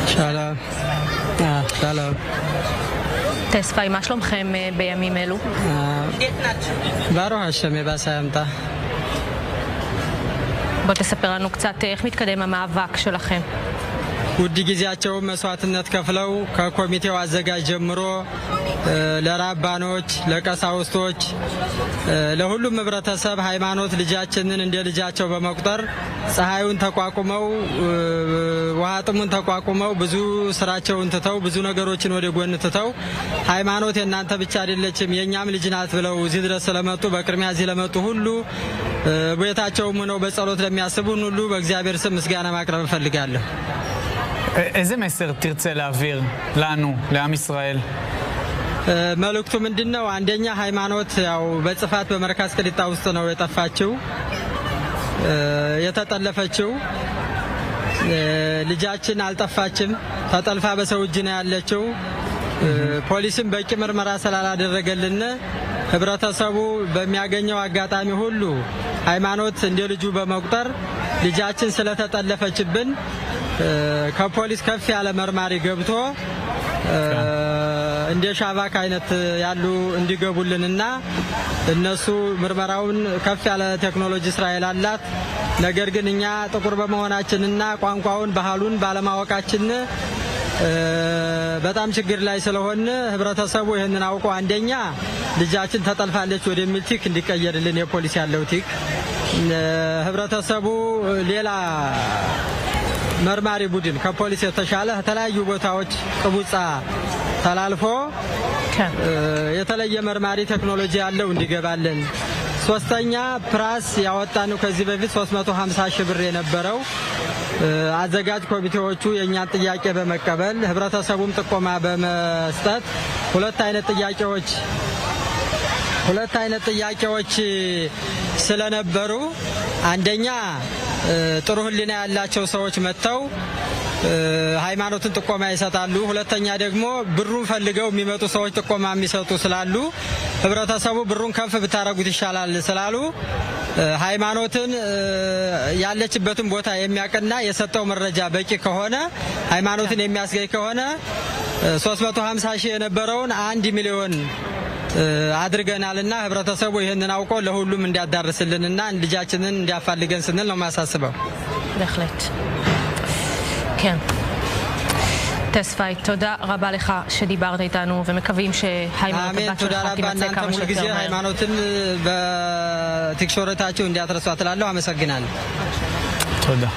שלום. שלום. ተስፋይ, מה שלומכם בימים אלו? ברוך השם የባሰ አያምጣ። בוא תספר לנו קצת איך מתקדם המאבק שלכם. ውድ ጊዜያቸውን መስዋዕትነት ከፍለው ከኮሚቴው አዘጋጅ ጀምሮ ለራባኖች፣ ለቀሳውስቶች፣ ለሁሉም ህብረተሰብ ሃይማኖት ልጃችንን እንደ ልጃቸው በመቁጠር ፀሐዩን ተቋቁመው ውሃ ጥሙን ተቋቁመው ብዙ ስራቸውን ትተው ብዙ ነገሮችን ወደ ጎን ትተው ሃይማኖት የእናንተ ብቻ አይደለችም የእኛም ልጅ ናት ብለው እዚህ ድረስ ስለመጡ በቅድሚያ እዚህ ለመጡ ሁሉ ቤታቸውም ሆነው በጸሎት ለሚያስቡን ሁሉ በእግዚአብሔር ስም ምስጋና ማቅረብ እፈልጋለሁ። איזה מסר תרצה להעביר לנו, לעם ישראל? መልእክቱ ምንድን ነው? አንደኛ ሃይማኖት ያው በጽፋት በመርካዝ ቅሊጣ ውስጥ ነው የጠፋችው የተጠለፈችው። ልጃችን አልጠፋችም፣ ተጠልፋ በሰው እጅ ነው ያለችው። ፖሊስም በቂ ምርመራ ስላላደረገልን ህብረተሰቡ በሚያገኘው አጋጣሚ ሁሉ ሃይማኖት እንደ ልጁ በመቁጠር ልጃችን ስለተጠለፈችብን ከፖሊስ ከፍ ያለ መርማሪ ገብቶ እንደ ሻባክ አይነት ያሉ እንዲገቡልንና እነሱ ምርመራውን ከፍ ያለ ቴክኖሎጂ እስራኤል አላት። ነገር ግን እኛ ጥቁር በመሆናችንና ቋንቋውን ባህሉን ባለማወቃችን በጣም ችግር ላይ ስለሆን ህብረተሰቡ ይህንን አውቆ አንደኛ ልጃችን ተጠልፋለች ወደሚል תיק እንዲቀየርልን የፖሊስ ያለው תיק፣ ህብረተሰቡ ሌላ መርማሪ ቡድን ከፖሊስ የተሻለ ከተለያዩ ቦታዎች ቅቡጻ ተላልፎ የተለየ መርማሪ ቴክኖሎጂ ያለው እንዲገባልን። ሶስተኛ פרס ያወጣነው ከዚህ በፊት 350 ሺህ ብር የነበረው አዘጋጅ ኮሚቴዎቹ የእኛን ጥያቄ በመቀበል ህብረተሰቡም ጥቆማ በመስጠት ሁለት አይነት ጥያቄዎች ስለነበሩ አንደኛ ጥሩ ሕሊና ያላቸው ሰዎች መጥተው ሃይማኖትን ጥቆማ ይሰጣሉ። ሁለተኛ ደግሞ ብሩን ፈልገው የሚመጡ ሰዎች ጥቆማ የሚሰጡ ስላሉ ህብረተሰቡ ብሩን ከፍ ብታረጉት ይሻላል ስላሉ ሃይማኖትን ያለችበትን ቦታ የሚያውቅና የሰጠው መረጃ በቂ ከሆነ ሃይማኖትን የሚያስገኝ ከሆነ 350 ሺህ የነበረውን 1 ሚሊዮን አድርገናልና ህብረተሰቡ ይህንን አውቆ ለሁሉም እንዲያዳርስልንና ልጃችንን እንዲያፋልገን ስንል ነው የማሳስበው። בהחלט. כן. ተስፋይ, תודה רבה לך שדיברת איתנו, ומקווים שהיימנוט አሜን። הבת תודה שלך רבה תימצא እናንተም כמה ሁልጊዜ שיותר מהר. ሃይማኖትን በ תקשורת ኣችሁ እንዳትረሷት እላለሁ። አመሰግናለሁ። תודה.